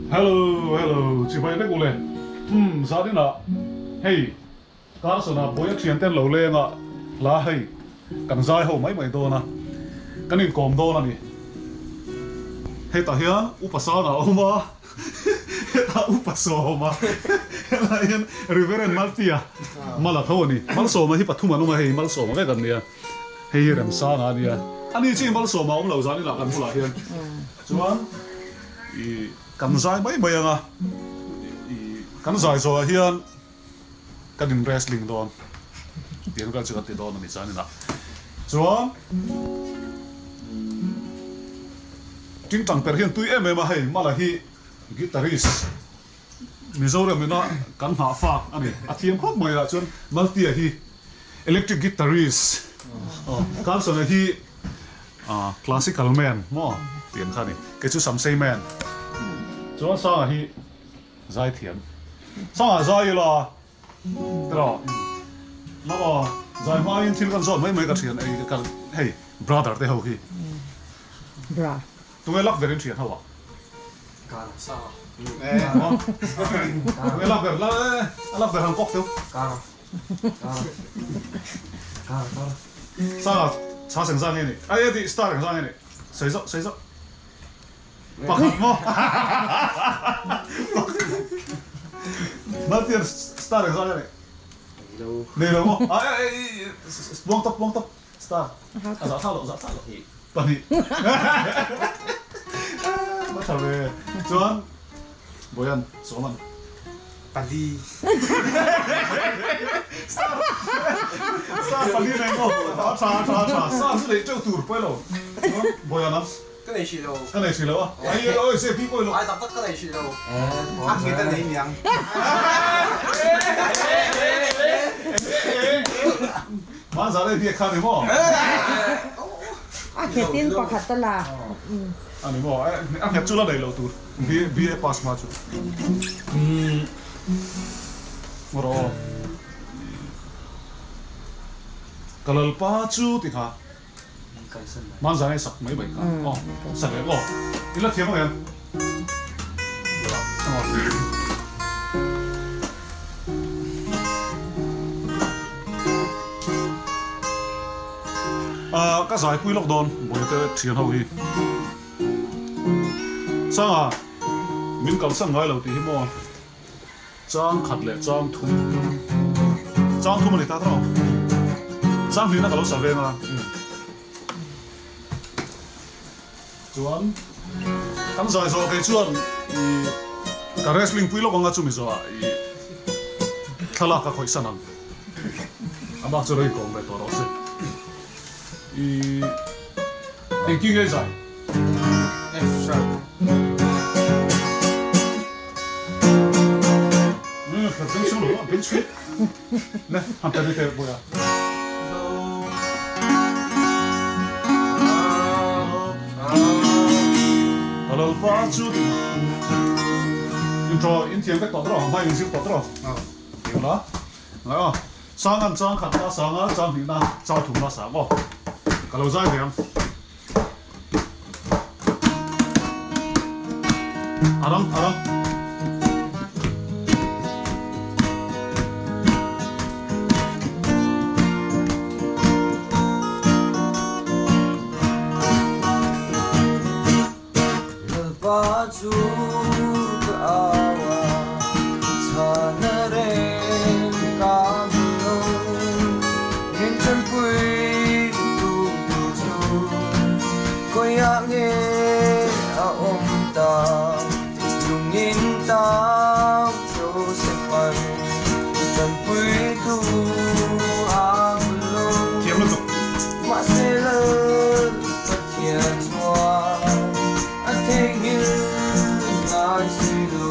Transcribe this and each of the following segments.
Hello hello chibai vek ule umm zan inah hei Carson ah buai a thian ten lo leng a hla hei kan zai ho mai mai dawn a kan inkawm dawn a ni hetah hian upa sang ah a awm a hetah upa sawm a helaiah hian Reverend Maltia Mala tho a ni Malsawma hi pathum an awm a hei Malsawma vek an nia hei hi Remsanga a nia ani chi Malsawma a awm lo zan inah kan bulah hian chuan ih kan zai mai mai ang a ih kan zai zawhah hian Kan in wrestling dawn tiang vel chu kan ti dawn a ni chuan inah chuan tingtang per hian tui em em a hei Mala hi guitarist Mizoram ina kan nghah fak a ni a thiam khawp mai ah chuan Maltia hi electric guitarist Carlsona hi classical man maw tiang kha a ni kei chu Samsei man chuan Sanga hi Zai thiam. Sangah zai ila tiraw lama zai hmain thil kan zawt mai mai ka thian ei ka hei brother te ho hi. Bra. Tunge lak ber in thian ho ah? Ka sanga. Tunge lak ber la a lak ber han kawk teuh. Ka ka ka ka. Sanga chha seng zang nge ni? Ai a ti star eng zang nge ni? Sawi zauh sawi zauh. Pakhat maw? Maltian star engzah nge nei? Nei lo maw? Ai ai ai buang tawp buang tawp star a zah thla loh zah thla loh pahnih va tha ve chuan Boyan Sawman pali star star pali nei maw? A tha a tha a tha star chu neih teuh tur pawi lo chuan Boyan a Ka nei hrih lo. Ka nei hrih lo a. Ai oi se pi kawi lo. Ai tak tak ka nei hrih lo. A nghet a nei niang. Hman zan ei biak kha ni maw? A nghet in pakhat a la. A ni maw? A nghet chu la nei lo tur. BA pass hma chu. Rawh aw. Ka lalpa chu ti kha. Hmanzan ei sak mai mai kha aw sak leh aw i la thiam ang em? Ah ka zai pui lawk dawn Bawihte thian ho hi Sanga min kalsan ngai lo tih hi maw Chang khat leh chang thum chang thum a ni ta tawh chang hlihna ka lo sa veng a chuan kan zai zawh kei chuan ih ka wrestling pui lawk anga chumi zawhah ih thlalak ka khawih san ang a bak chu lo inkawm ve tawh rawh se ih engtin nge i zai. F sharp. Sang an chang khat na sang a chang hnih na chang thum na sang aw ka lo zai ve ang. A rang a rang. Lalpa chu ka au a, chhana reng ka hmu lo. Min tanpui tu tur chu khawiah nge a awm ta? Lungin tang Joseph-a'n tanpui tu a hmu lo. Thiam lutuk. Mahse Lal Pathian chuan a theihnghilh ngai si lo.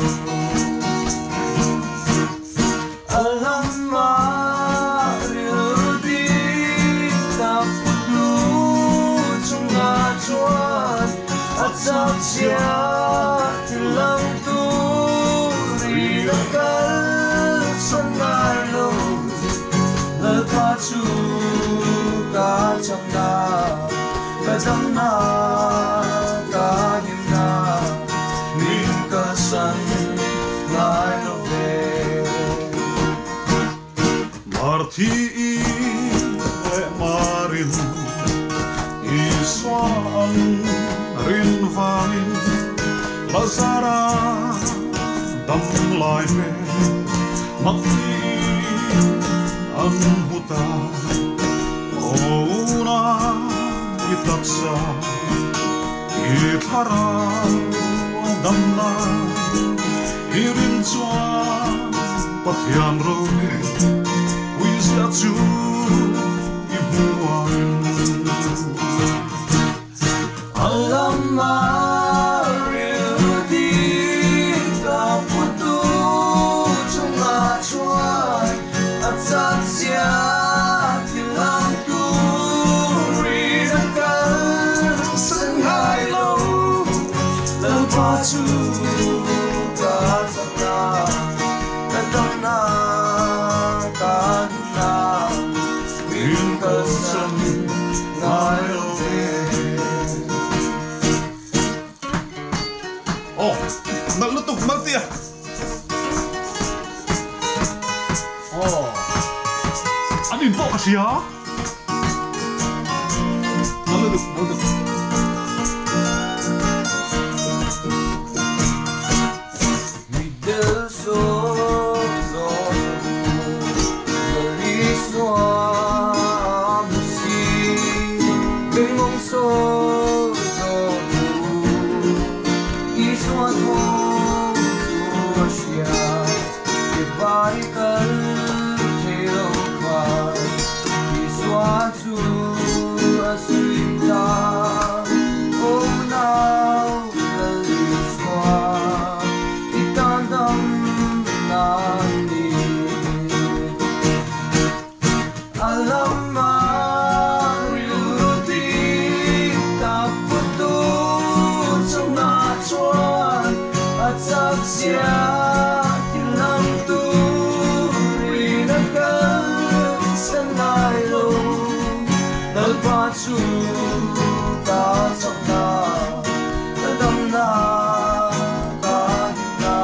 A lama rilru dik tak puttu chungah chuan a chak chhia. Thiin leh marin Isua an rin vangin Lazara dam lai hmel mak tiin an hmu ta. Aw una i taksa i thlarau a dam lai i rin chuan Pathian ro puizia chu i hmu ang. A lama rilru dik a putu chungah chuan a chakzia thil ang turin a kal san ngai lo. Lalpa chu ka chakna, ka damna, ka himna, min kalsan ngai lo ve. Aw, nalh lutuk nalh tia. Aw, an in pawh ka hria. Nalh lutuk, nalh lutuk. Middle zawk zawk Lalisua hmu si Bengawng sawk zawk chu Isua thawm chu a hria Ke bai kal thei lo khan Isua chu a suih ta Aw nau Lalisua i tan dam nan ni. A lama rilru dik tak putu chungah chuan a chak zia thil lam turin a kal san ngai lo. Lalpa chu ka chakna, ka damna, ka himna,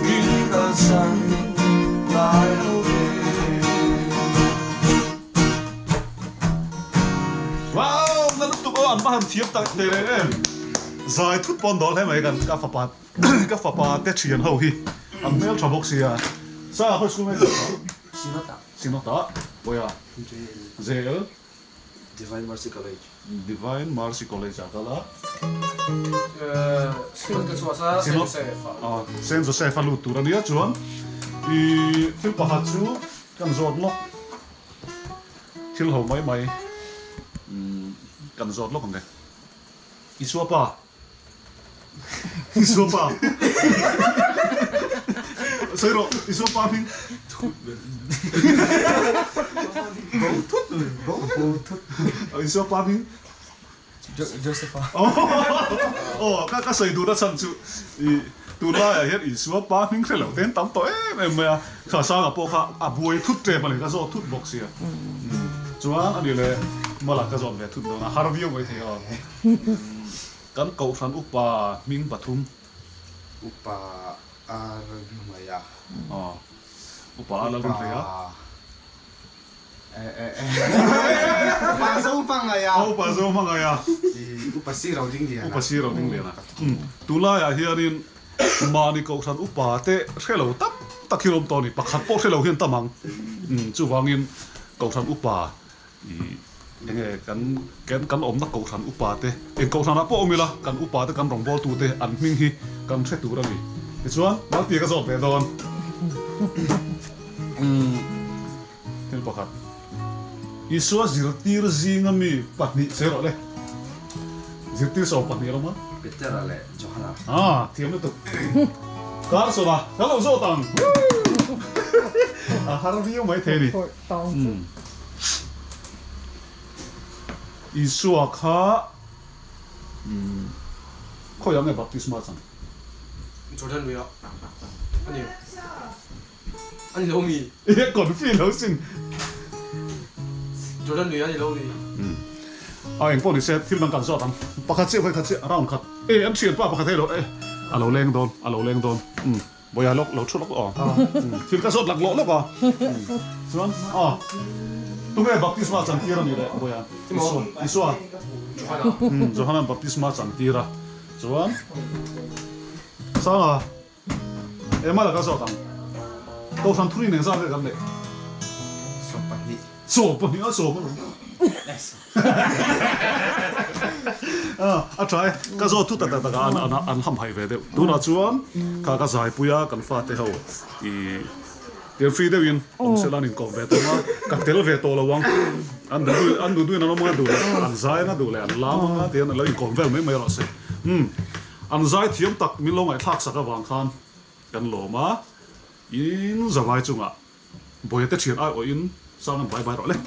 min kalsan ngai lo ve. Wow, na lutuk aw an va han thiam tak thei reng em. Zai thut pawn dawl hle mai kan ka fapa ka fapa te thian ho hi an hmel tha bawk sia. Sa khawi school nge ka? Sinota. Sinota, Pawia. Zel. Divine Mercy College. Divine Mercy College ah kal a. Synod ka chhuah sa Saint Joseph ah. Saint Joseph a lut tur a nia chuan i thil pakhat chu kan zawt lawk thil ho mai mai kan zawt lawk ang e. Isua pa Isua pa Sawi rawh Isua pa hming Thut Bo thut Bo thut Isua pa hming Joseph a Aw ka ka sawi duhna chhan chu i tunlaiah hian Isua pa hming hre lo te an tam tawh em em mai a kha Sanga pawh kha a buai thut ṭem a ni ka zawt thut bawk sia chuan a ni le Mala ka zawt ve thut dawn a har viau maithei aw. Kan Kohhran upa hming pathum. Upa a lalrinhlei a. Aw, upa a lalrinhlei a. Upa zo hmangaih a. Aw, upa zo hmangaih a. Upa si ro ding lian a. Upa si ro ding lian a. Tunlaiah hianin mahni Kohhran upa te hre lo tam tak hi an awm tawh a ni. Pakhat pawh hre lo hian tam ang. Chuvangin Kohhran upa I enge kan kan kan awmna kohhran upa te eng kohhranah pawh awm ila kan upa te kan rawngbawltu te an hming hi kan hre tur a ni. Tichuan Malti ka zawt ve dawn. Umm thil pakhat Isua zirtir zinga mi pahnih che rawh le. Zirtir sawm pahnih a lo ma. Petera leh Johana. Ah thiam lutuk. Carson a ka lo zawt ang. A har viau mai thei a ni. Isua kha khawiah nge baptisma chang? Jordan lui ah a ni. A ni lo mi? E confi lo sin. Jordan lui a ni lo mi? A eng pawh ni se thil dang kan zawt ang. Pakhat chiah khawi khat chiah round khat. E an thianpa pakhat hei lo e a lo leng dawn a lo leng dawn. Bawiha lawk lo thu lawk aw. Thil ka zawt lak lawh lawk a. Chuan aw tunge baptisma chan tir a nih leh Bawiha? Isua Isua Johana baptisma chan tir a. Chuan Sanga Ema la ka zawt ang. Kohhran thuri nen zat vek an leh. 20. 20 a sawm alawm. A tha e, ka zawt thu tak tak tak a an ham haih ve deuh. Tunah chuan kha ka zaipui a kan fate ho i tel free deuhin awm sela an inkawm ve tawh a, ka tel ve tawh lo ang. An duh duh an duh duhin an awm anga duh leh an zai anga duh leh an lam anga tihian an lo inkawm vel mai mai rawh se. Umm an zai thiam tak min lo ngaihthlak sak avang khan kan lawm a, in zavai chungah Bawiha te thian ai awhin sang an bai bai rawh le.